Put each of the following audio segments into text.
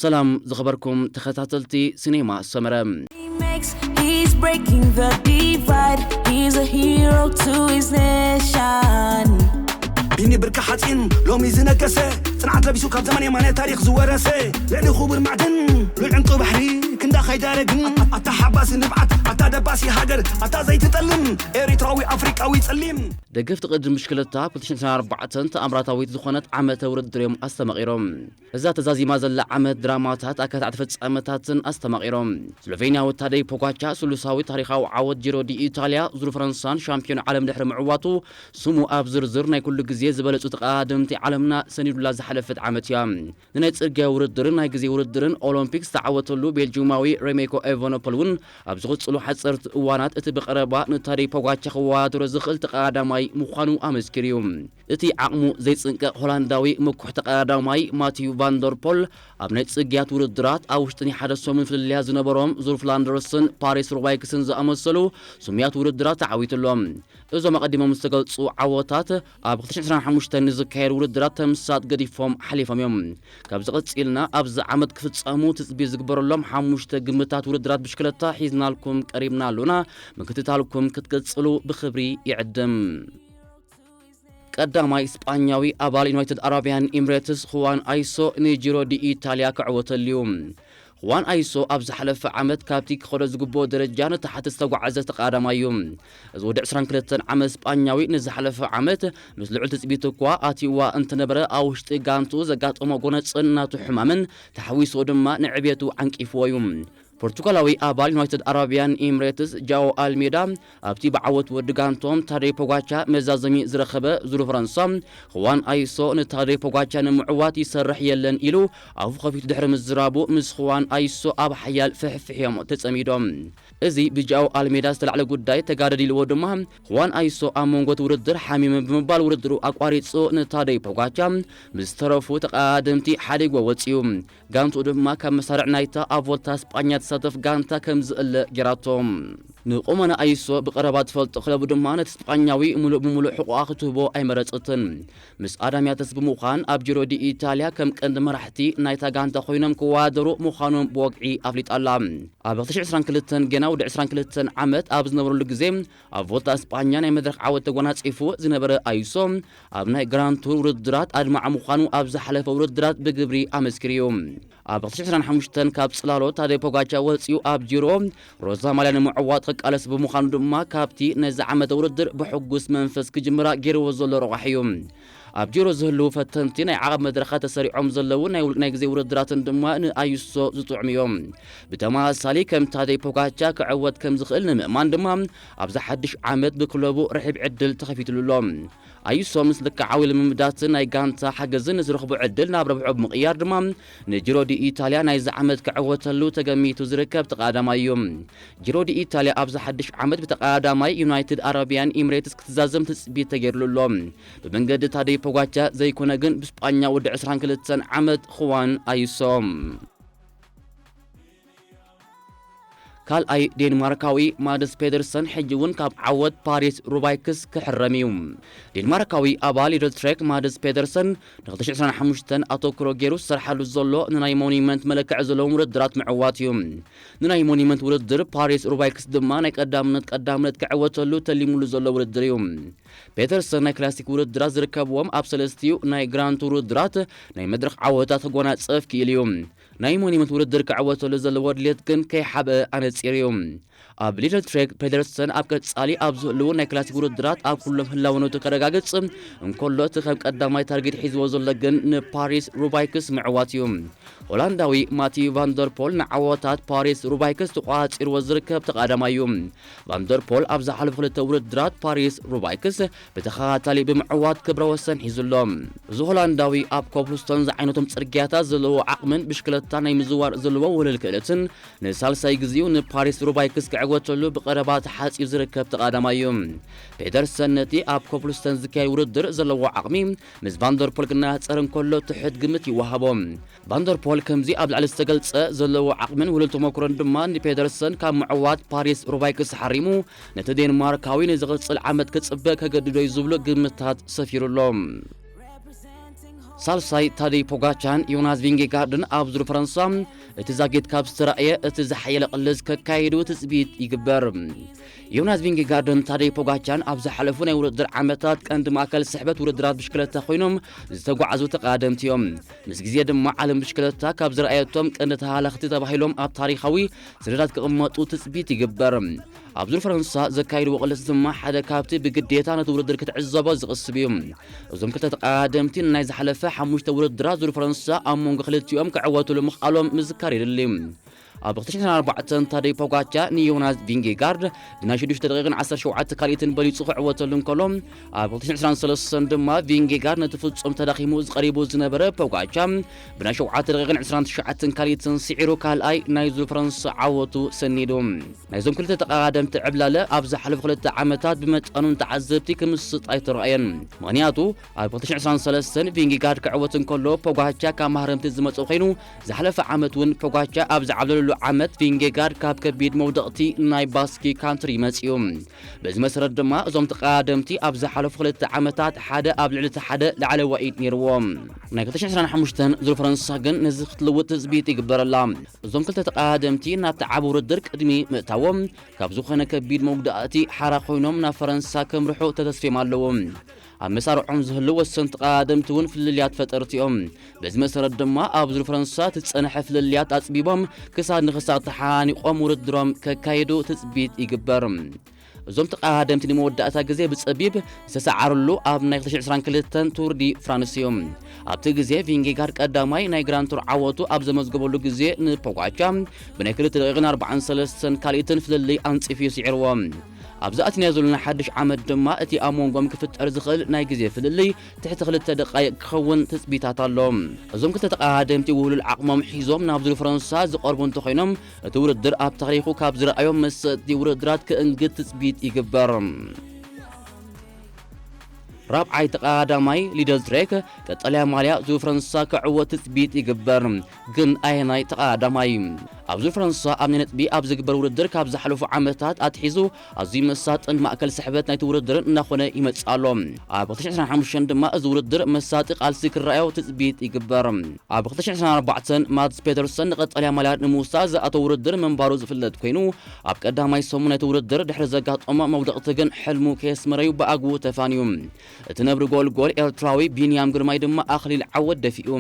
ሰላም ዝኸበርኩም ተኸታተልቲ ሲኔማ ሰመረ። He makes, he's breaking the divide. He's a hero to his nation. ቢኒ ብርኪ ሓፂን ሎሚ ዝነገሰ፣ ፅንዓት ለቢሱ ካብ ዘመን የማነ ታሪኽ ዝወረሰ፣ ልዕሊ ክቡር ማዕድን ልዑል ዕንቁ ባሕሪ ክንዳ ከይዳረግን፣ ኣታ ሓባሲ ንብዓት ኣታ ደባሲ ሃገር ኣታ ዘይትጠልም ኤሪትራዊ ኣፍሪቃዊ ጸሊም። ደገፍቲ ቅድድም ብሽክለታ ክልተ ሽሕን ዕስራን ኣርባዕተን ተኣምራታዊት ዝኾነት ዓመተ ውድድር እዮም ኣስተማቒሮም። እዛ ተዛዚማ ዘላ ዓመት ድራማታት ኣካታዕቲ ፍጻመታትን ኣስተማቒሮም። ስሎቬንያዊ ታደይ ፖጋቻ ስሉሳዊ ታሪኻዊ ዓወት ጂሮ ዲ ኢታልያ ዙር ፈረንሳን ሻምፒዮን ዓለም ድሕሪ ምዕዋቱ፣ ስሙ ኣብ ዝርዝር ናይ ኩሉ ግዜ ዝበለጹ ተቐዳደምቲ ዓለምና ሰኒዱላ ዝሓለፈት ዓመት እያ። ንናይ ጽርግያ ውድድርን ናይ ግዜ ውድድርን ኦሎምፒክ ዝተዓወተሉ ቤልጂዩማዊ ሬሜኮ ኤቨኖፖል እውን ኣብ ዝቕጽሉ ሓጸርቲ እዋናት እቲ ብቐረባ ንታደይ ፖጋቻ ክወዳደሮ ዝኽእል ተቐዳዳማይ ምዃኑ ኣመስኪሩ እዩ። እቲ ዓቕሙ ዘይጽንቀቕ ሆላንዳዊ ምኩሕ ተቐዳዳማይ ማቲዩ ቫንደርፖል ኣብ ናይ ጽግያት ውድድራት ኣብ ውሽጢ ናይ ሓደ ሰሙን ፍልልያት ዝነበሮም ዙር ፍላንደርስን ፓሪስ ሩባይክስን ዝኣመሰሉ ስሙያት ውድድራት ተዓዊቱ ኣሎ። እዞም ኣቐዲሞም ዝተገልጹ ዓወታት ኣብ ክልተ ሽሕን ዕስራን ሓሙሽተን ንዝካየድ ውድድራት ተምሳጥ ገዲፎም ሓሊፎም እዮም። ካብዚ ቀጺልና ኣብዚ ዓመት ክፍጸሙ ትጽቢት ዝግበረሎም ሓሙሽተ ግምታት ውድድራት ብሽክለታ ሒዝናልኩም ቀሪብና ኣሎና። ምክትታልኩም ክትቅጽሉ ብኽብሪ ይዕድም። ቀዳማይ ስጳኛዊ ኣባል ዩናይትድ ኣረቢያን ኢምሬትስ፣ ሁዋን ኣይሶ፣ ንጂሮ ዲ ኢታልያ ክዕወተሉ እዩ። ሁዋን ኣይሶ ኣብ ዝሓለፈ ዓመት ካብቲ ክኸዶ ዝግብኦ ደረጃ ንታሕቲ ዝተጓዓዘ ተቐዳዳማይ እዩ። እዚ ወዲ ዕስራን ክልተን ዓመት ስጳኛዊ ንዝሓለፈ ዓመት ምስ ልዑል ትጽቢት እኳ ኣትይዋ እንተነበረ፣ ኣብ ውሽጢ ጋንቱ ዘጋጠሞ ጎነጽን ናቱ ሕማምን ተሓዊስዎ ድማ ንዕቤቱ ዓንቂፍዎ እዩ። ፖርቱጋላዊ ኣባል ዩናይትድ ኣረቢያን ኢምሬትስ ጃኦ ኣልሜዳ ኣብቲ ብዓወት ወዲ ጋንቶም ታደይ ፖጋቻ መዛዘሚ ዝረኸበ ዙር ፈረንሳ፣ ሁዋን ኣይሶ ንታደይ ፖጋቻ ንምዕዋት ይሰርሕ የለን ኢሉ ኣፉ ከፊቱ ድሕሪ ምዝራቡ፣ ምስ ሁዋን ኣይሶ ኣብ ሓያል ፍሕፍሕ እዮም ተጸሚዶም። እዚ ብጃኦ ኣልሜዳ ዝተላዕለ ጉዳይ ተጋደድ ኢልዎ ድማ፣ ሁዋን ኣይሶ ኣብ መንጎ እቲ ውድድር ሓሚመ ብምባል ውድድሩ ኣቋሪጹ ንታደይ ፖጋቻ ምስ ዝተረፉ ተቐዳደምቲ ሓዲግዎ ወጺኡ። ጋንትኡ ድማ ካብ መሳርዕ ናይታ ኣብ ቮልታ ስጳኛ ትሳተፍ ጋንታ ከም ዝእለ ጌራቶ። ንቁመና ኣይሶ ብቐረባ ትፈልጦ ክለቡ ድማ ነቲ ስጳኛዊ ምሉእ ብምሉእ ሕቖኣ ክትህቦ ኣይመረጸትን። ምስ ኣዳም ያተስ ብምዃን ኣብ ጂሮ ዲ ኢታልያ ከም ቀንዲ መራሕቲ ናይታ ጋንታ ኮይኖም ክወዳደሩ ምዃኖም ብወግዒ ኣፍሊጣ ኣላ። ኣብ ክልተ ሽሕን ዕስራን ክልተን ገና ወዲ ዕስራን ክልተን ዓመት ኣብ ዝነበረሉ ግዜ ኣብ ቮልታ ስጳኛ ናይ መድረኽ ዓወት ተጎናጺፉ ዝነበረ ኣይሶ ኣብ ናይ ግራንድ ቱር ውድድራት ኣድማዒ ምዃኑ ኣብ ዝሓለፈ ውድድራት ብግብሪ ኣመስኪሩ እዩ። ኣብ ክልተ ሽሕን ዕስራን ሓሙሽተን ካብ ጽላሎት ታደይ ፖጋቻ ወጺኡ ኣብ ጂሮ ሮዛ ማልያ ንምዕዋት ክቃለስ ብምዃኑ ድማ ካብቲ ነዚ ዓመተ ውድድር ብሕጉስ መንፈስ ክጅምራ ገይርዎ ዘሎ ረቋሒ እዩ። ኣብ ጂሮ ዝህልዉ ፈተንቲ ናይ ዓቐብ መድረኻት ተሰሪዖም ዘለዉ ናይ ውልቅ ናይ ግዜ ውድድራትን ድማ ንኣይሶ ዝጥዕሙ እዮም። ብተመሳሳሊ ከም ታደይ ፖጋቻ ክዕወት ከም ዝኽእል ንምእማን ድማ ኣብዚ ሓድሽ ዓመት ብክለቡ ርሒብ ዕድል ተኸፊትሉ ኣሎ። ኣይሶ ምስ ልክዓዊ ልምምዳትን ናይ ጋንታ ሓገዝን ንዝረኽቦ ዕድል ናብ ረብሖ ብምቕያር ድማ ንጂሮ ዲ ኢታልያ ናይዚ ዓመት ክዕወተሉ ተገሚቱ ዝርከብ ተቐዳዳማይ እዩ። ጂሮ ዲ ኢታልያ ኣብዚ ሓድሽ ዓመት ብተቐዳዳማይ ዩናይትድ ኣረቢያን ኢምሬትስ ክትዛዘም ትጽቢት ተገይርሉ ኣሎ። ብመንገዲ ታደይ ፖጋቻ ዘይኮነ ግን ብስጳኛ ወዲ ዕስራን ክልተን ዓመት ኹዋን ኣይሶ። ካልኣይ ዴንማርካዊ ማድስ ፔደርሰን ሕጂ እውን ካብ ዓወት ፓሪስ ሩባይክስ ክሕረም እዩ። ዴንማርካዊ ኣባል ሊደል ትሬክ ማድስ ፔደርሰን ን ክልተ ሽሕን ዕስራን ሓሙሽተን ኣተኩሮ ገይሩ ዝሰርሓሉ ዘሎ ንናይ ሞኒመንት መለክዒ ዘለዎም ውድድራት ምዕዋት እዩ። ንናይ ሞኒመንት ውድድር ፓሪስ ሩባይክስ ድማ ናይ ቀዳምነት ቀዳምነት ክዕወተሉ ተሊሙሉ ዘሎ ውድድር እዩ። ፔተርሰን ናይ ክላሲክ ውድድራት ዝርከብዎም ኣብ ሰለስቲኡ ናይ ግራንድ ቱር ውድድራት ናይ መድረኽ ዓወታት ክጎናጸፍ ክኢሉ እዩ። ናይ ሞኒመንት ውድድር ክዕወተሉ ዘለዎ ድሌት ግን ከይሓብአ ኣነጺሩ እዩ። ኣብ ሊደል ትሬክ ፔደርሰን ኣብ ቀጻሊ ኣብ ዝህልዉ ናይ ክላሲክ ውድድራት ኣብ ኩሎም ህላውነቱ ከረጋግጽ እንከሎ እቲ ከም ቀዳማይ ታርጌት ሒዝዎ ዘሎ ግን ንፓሪስ ሩባይክስ ምዕዋት እዩ። ሆላንዳዊ ማቲ ቫንደርፖል ንዓወታት ፓሪስ ሩባይክስ ተቋጺርዎ ዝርከብ ተቐዳዳማይ እዩ። ቫንደርፖል ኣብ ዝሓለፉ ክልተ ውድድራት ፓሪስ ሩባይክስ ብተኸታታሊ ብምዕዋት ክብረ ወሰን ሒዙ ኣሎ። እዚ ሆላንዳዊ ኣብ ኮብልስቶን ዝዓይነቶም ጽርግያታት ዘለዎ ዓቕምን ብሽክለታ ናይ ምዝዋር ዘለዎ ውህልል ክእለትን ንሳልሳይ ግዜኡ ንፓሪስ ሩባይክስ ክዕወተሉ ብቐረባ ተሓጽዩ ዝርከብ ተቐዳዳማይ እዩ። ፔደርሰን ነቲ ኣብ ኮብልስቶን ዝካየድ ውድድር ዘለዎ ዓቕሚ ምስ ቫንደርፖል ክነጻጸር እንከሎ ትሑት ግምት ይወሃቦ። ቫንደርፖል ከምዚ ኣብ ላዕሊ ዝተገልጸ ዘለዎ ዓቕምን ውህሉል ተመኩሮን ድማ ንፔደርሰን ካብ ምዕዋት ፓሪስ ሩባይክስ ሓሪሙ ነቲ ዴንማርካዊ ንዝቕጽል ዓመት ክጽበ ከገድዶ እዩ ዝብሉ ግምታት ሰፊሩ ኣሎ። ሳልሳይ ታደይ ፖጋቻን ዮናስ ቪንጌጋርድን ኣብ ዙር ፈረንሳ እቲ ዛጊት ካብ ዝተራእየ እቲ ዝሓየለ ቅልስ ከካይዱ ትጽቢት ይግበር። ዮናስ ቪንጌጋርድን ታደይ ፖጋቻን ኣብ ዝሓለፉ ናይ ውድድር ዓመታት ቀንዲ ማእከል ስሕበት ውድድራት ብሽክለታ ኮይኖም ዝተጓዓዙ ተቐዳደምቲ እዮም። ምስ ግዜ ድማ ዓለም ብሽክለታ ካብ ዝረኣየቶም ቀንዲ ተሃላኽቲ ተባሂሎም ኣብ ታሪኻዊ ሰነዳት ክቕመጡ ትጽቢት ይግበር። ኣብ ዙር ፈረንሳ ዘካይድዎ ቅልስ ድማ ሓደ ካብቲ ብግዴታ ነቲ ውድድር ክትዕዘቦ ዝቕስብ እዩ። እዞም ክልተ ተቐዳደምቲ ናይ ዝሓለፈ ሓሙሽተ ውድድራት ዙር ፈረንሳ ኣብ መንጎ ክልቲኦም ክዕወትሉ ምኽኣሎም ምዝካር የድሊ። ኣብ ክልተ ሽሕን ዕስራን ኣርባዕተን ታደይ ፖጋቻ ንዮናስ ቪንጌጋርድ ብናይ ሽዱሽተ ደቂቕን ዓሰርተ ሸውዓተ ካልኢትን በሊጹ ክዕወተሉ እንከሎ፣ ኣብ ክልተ ሽሕን ዕስራን ሰለስተን ድማ ቪንጌጋርድ ነቲ ፍጹም ተዳኺሙ ዝቐሪቡ ዝነበረ ፖጋቻ ብናይ ሸውዓተ ደቂቕን ዕስራን ትሽዓተን ካልኢትን ስዒሩ ካልኣይ ናይ ዙር ፈረንሳ ዓወቱ ሰኒዱ። ናይዞም ክልተ ተቐዳደምቲ ዕብላለ ኣብ ዝሓለፉ ክልተ ዓመታት ብመጠኑ ንተዓዘብቲ ክምስጥ ኣይተረኣየን። ምኽንያቱ ኣብ ክልተ ሽሕን ዕስራን ሰለስተን ቪንጌጋርድ ክዕወት እንከሎ ፖጋቻ ካብ ማህረምቲ ዝመጽእ ኮይኑ፣ ዝሓለፈ ዓመት እውን ፖጋቻ ኣብ ዝዓብለለሉ ዓመት ቪንጌጋርድ ካብ ከቢድ መውደቕቲ ናይ ባስኪ ካንትሪ መጺኡ። በዚ መሰረት ድማ እዞም ተቐዳደምቲ ኣብ ዝሓለፉ ክልተ ዓመታት ሓደ ኣብ ልዕሊ እቲ ሓደ ላዕለዋይ ኢድ ነይርዎም። ናይ ክልተ ሽሕን ዕስራን ሓሙሽተን ዙር ፈረንሳ ግን ነዚ ክትልውጥ ትጽቢት ይግበረላ። እዞም ክልተ ተቐዳደምቲ ናብቲ ዓቢ ውድድር ቅድሚ ምእታዎም ካብ ዝኾነ ከቢድ መጉዳእቲ ሓራ ኮይኖም ናብ ፈረንሳ ከምርሑ ተተስፍዮም ኣለዉ። ኣብ መሳርዖም ዝህልው ወሰንቲ ተቐዳደምቲ እውን ፍልልያት ፈጠርቲ እዮም። በዚ መሰረት ድማ ኣብ ዙር ፈረንሳ እቲ ዝጸንሐ ፍልልያት ኣጽቢቦም ክሳድ ንክሳድ ተሓኒቖም ውድድሮም ከካይዱ ትጽቢት ይግበር። እዞም ተቐዳደምቲ ንመወዳእታ ግዜ ብጸቢብ ዝተሰዓርሉ ኣብ ናይ ክልተ ሽሕን ዕስራን ክልተን ቱር ዲ ፍራንስ እዩ። ኣብቲ ግዜ ቪንጌጋርድ ቀዳማይ ናይ ግራንድ ቱር ዓወቱ ኣብ ዘመዝገበሉ ግዜ ንፖጋቻ ብናይ ክልተ ደቂቕን ኣርባዓን ሰለስተን ካልኢትን ፍልልይ ኣንጺፉ እዩ ስዒርዎ። ኣብዚ ኣቲናዮ ዘለና ሓድሽ ዓመት ድማ እቲ ኣብ መንጎም ክፍጠር ዝኽእል ናይ ግዜ ፍልልይ ትሕቲ ክልተ ደቃይቕ ክኸውን ትጽቢታት ኣሎ። እዞም ክልተ ተቐዳደምቲ ውህሉል ዓቕሞም ሒዞም ናብ ዙር ፈረንሳ ዝቐርቡ እንተኾይኖም፣ እቲ ውድድር ኣብ ታሪኹ ካብ ዝረኣዮም መሰጥቲ ውድድራት ክእንግድ ትጽቢት ይግበር። ራብዓይ ተቐዳዳማይ ሊደል ትሬክ ቀጠልያ ማልያ ዙር ፈረንሳ ክዕወት ትጽቢት ይግበር። ግን ኣየናይ ተቐዳዳማይ? ኣብ ዙር ፈረንሳ ኣብ ናይ ነጥቢ ኣብ ዝግበር ውድድር ካብ ዝሓለፉ ዓመታት ኣትሒዙ ኣዝዩ መሳጥን ማእከል ስሕበት ናይቲ ውድድርን እናኾነ ይመጽእ ኣሎ። ኣብ ክልተ ሽሕን ዕስራን ሓሙሽተን ድማ እዚ ውድድር መሳጢ ቃልሲ ክረኣዮ ትጽቢት ይግበር። ኣብ ክልተ ሽሕን ዕስራን ኣርባዕተን ማትስ ፔተርሰን ንቀጠልያ ማልያ ንምውሳድ ዝኣተወ ውድድር ምንባሩ ዝፍለጥ ኮይኑ፣ ኣብ ቀዳማይ ሰሙን ናይቲ ውድድር ድሕሪ ዘጋጠሞ መውደቕቲ ግን ሕልሙ ከየስመረዩ ብኣግኡ ተፋንዩ። እቲ ነብሪ ጎልጎል ኤርትራዊ ቢንያም ግርማይ ድማ ኣኽሊል ዓወት ደፊኡ።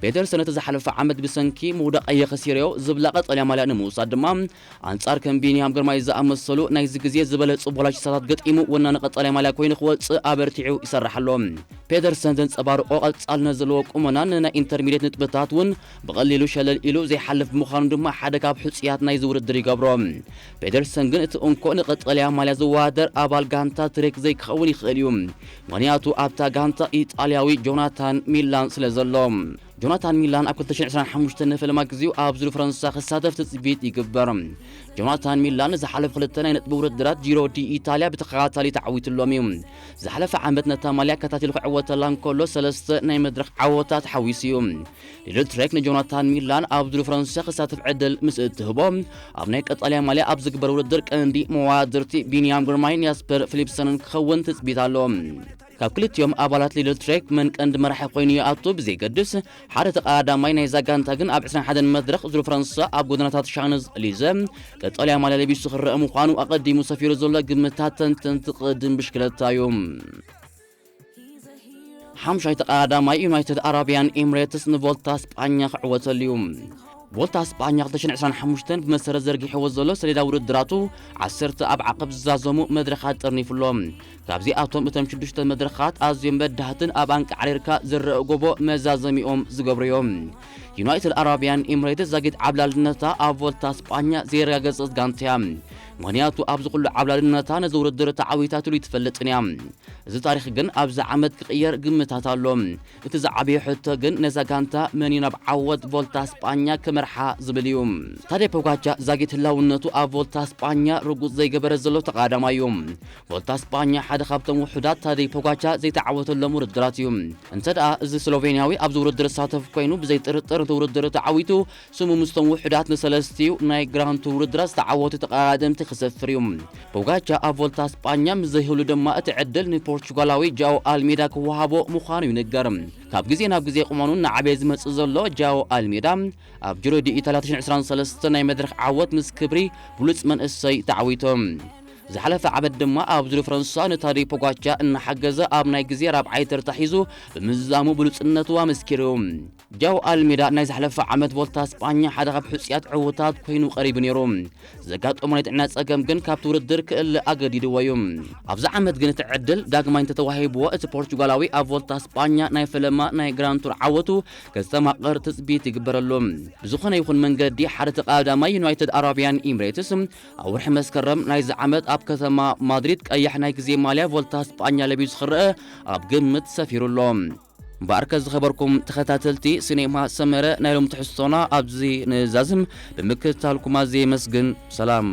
ፔተርሰን እቲ ዝሓለፈ ዓመት ብሰንኪ ምውዳቕ እየ ከሲረዮ ዝብላ ቀጠልያ ማልያ ንምውሳድ ድማ፣ ኣንጻር ከም ቢንያም ግርማይ ዝኣመሰሉ ናይዚ ግዜ ዝበለጹ ቦላቺስታታት ገጢሙ ወናኒ ቀጠልያ ማልያ ኮይኑ ክወጽእ ኣበርቲዑ ይሰርሕ ኣሎ። ፔተርሰን ዘንጸባርቖ ቀጻልነት ዘለዎ ቁመናን ንናይ ኢንተርሚድየት ንጥብታት እውን ብቐሊሉ ሸለል ኢሉ ዘይሓልፍ ብምዃኑ ድማ ሓደ ካብ ሕጹያት ናይዚ ውድድር ይገብሮ። ፔተርሰን ግን እቲ እንኮ ንቀጠልያ ማልያ ዝወዳደር ኣባል ጋንታ ትሬክ ዘይክኸውን ይኽእል እዩ። ምኽንያቱ ኣብታ ጋንታ ኢጣልያዊ ጆናታን ሚላን ስለ ዘሎ። ጆናታን ሚላን ኣብ ክልተ ሽሕን ዕስራን ሓሙሽተን ንፈለማ ግዜኡ ኣብ ዙር ፈረንሳ ክሳተፍ ትጽቢት ይግበር። ጆናታን ሚላን ዝሓለፉ ክልተ ናይ ነጥቢ ውድድራት ጂሮ ዲ ኢታልያ ብተኸታታሊ ተዓዊትሎም እዩ። ዝሓለፈ ዓመት ነታ ማልያ ከታቲሉ ክዕወተላ እንከሎ ሰለስተ ናይ መድረኽ ዓወታት ሓዊሱ እዩ። ሊድል ትሬክ ንጆናታን ሚላን ኣብ ዙር ፈረንሳ ክሳተፍ ዕድል ምስ እትህቦ፣ ኣብ ናይ ቀጠልያ ማልያ ኣብ ዝግበር ውድድር ቀንዲ መወዳድርቲ ቢንያም ግርማይን ያስፐር ፊሊፕሰንን ክኸውን ትጽቢት ኣሎ። ካብ ክልቲኦም ኣባላት ሊድል ትሬክ መን ቀንዲ መራሒ ኮይኑ ይኣቱ ብዘይገድስ፣ ሓደ ተቐዳዳማይ ናይዛ ጋንታ ግን ኣብ ዕስራን ሓደን መድረኽ ዙር ፈረንሳ ኣብ ጎደናታት ሻንዝ ኤሊዘ ቀጠልያ ማልያ ለቢሱ ክረአ ምዃኑ ኣቐዲሙ ሰፊሩ ዘሎ ግምታት ተንተንቲ ቅድም ብሽክለታ እዩ። ሓምሻይ ተቐዳዳማይ ዩናይትድ ኣረብያን ኤምሬትስ ንቮልታ ስጳኛ ክዕወተሉ እዩ። ቮልታ ስጳኛ ክልተ ሽሕን ዕስራን ሓሙሽተን ብመሰረት ዘርጊሕዎ ዘሎ ሰሌዳ ውድድራቱ ዓሰርተ ኣብ ዓቐብ ዝዛዘሙ መድረኻት ጠርኒፉ ኣሎ። ካብዚኣቶም እቶም ሽዱሽተ መድረኻት ኣዝዮም በዳህትን ኣብ ኣንቃዕሪርካ ዝረአ ጎቦ መዛዘሚኦም ዝገብሩ እዮም። ዩናይትድ ኣረብያን ኤምሬትስ ዛጊት ዓብላልነታ ኣብ ቮልታ ስጳኛ ዘየረጋገጸት ጋንታ እያ። ምኽንያቱ ኣብዚ ኩሉ ዓብላልነታ ነዚ ውድድር ተዓዊታትሉ ኣይትፈልጥን እያ። እዚ ታሪኽ ግን ኣብዚ ዓመት ክቕየር ግምታት ኣሎ። እቲ ዝዓበየ ሕቶ ግን ነዛ ጋንታ መን እዩ ናብ ዓወት ቮልታ ስጳኛ ክመርሓ ዝብል እዩ። ታደይ ፖጋቻ ዛጊት ህላውነቱ ኣብ ቮልታ ስጳኛ ርጉጽ ዘይገበረ ዘሎ ተቐዳዳማይ እዩ። ቮልታ ስጳኛ ሓደ ካብቶም ውሑዳት ታደይ ፖጋቻ ዘይተዓወተሎም ውድድራት እዩ። እንተ ደኣ እዚ ስሎቬንያዊ ኣብዚ ውድድር ዝሳተፍ ኮይኑ ብዘይ ጥርጥር እቲ ውድድር ተዓዊቱ ስሙ ምስቶም ውሑዳት ንሰለስቲኡ ናይ ግራንድ ቱር ውድድራት ዝተዓወቱ ተቐዳደምቲ ክሰፍር እዩ። ፖጋቻ ኣብ ቮልታ ስጳኛ ምስ ዘይህሉ ድማ እቲ ዕድል ንፖርቹጋላዊ ጃኦ ኣልሜዳ ክወሃቦ ምዃኑ ይንገር። ካብ ግዜ ናብ ግዜ ቁመኑ እናዓበየ ዝመጽእ ዘሎ ጃኦ ኣልሜዳ ኣብ ጅሮ ዲ ኢታልያ ክልተ ሽሕን ዕስራን ሰለስተን ናይ መድረኽ ዓወት ምስ ክብሪ ብሉጽ መንእሰይ ተዓዊቱ። ዝሓለፈ ዓመት ድማ ኣብ ዙር ፈረንሳ ንታዲ ፖጋቻ እናሓገዘ ኣብ ናይ ግዜ ራብዓይ ተርታ ሒዙ ብምዝዛሙ ብሉጽነቱ ኣመስኪሩ። ጃው ኣልሜዳ ናይ ዝሓለፈ ዓመት ቮልታ ስጳኛ ሓደ ካብ ሕጹያት ዕዉታት ኮይኑ ቀሪቡ ነይሩ። ዘጋጠሞ ናይ ጥዕና ጸገም ግን ካብቲ ውድድር ክእለ ኣገዲድዎ እዩ። ኣብዚ ዓመት ግን እቲ ዕድል ዳግማይ እንተተዋሂብዎ፣ እቲ ፖርቹጋላዊ ኣብ ቮልታ ስጳኛ ናይ ፈለማ ናይ ግራንድ ቱር ዓወቱ ከስተማቕር ትጽቢት ይግበረሉ። ብዝኾነ ይኹን መንገዲ፣ ሓደ ተቐዳዳማይ ዩናይትድ ኣረቢያን ኢምሬትስ ኣብ ወርሒ መስከረም ናይዚ ዓመት ኣብ ከተማ ማድሪድ ቀያሕ ናይ ግዜ ማልያ ቮልታ ስጳኛ ለቢሱ ክረአ ኣብ ግምት ሰፊሩ ኣሎ። እምበኣርከ ዝኸበርኩም ተኸታተልቲ ሲኔማ ሰመረ፣ ናይ ሎም ትሕዝቶና ኣብዚ ንዛዝም። ብምክትታልኩም ኣዝየ የመስግን። ሰላም።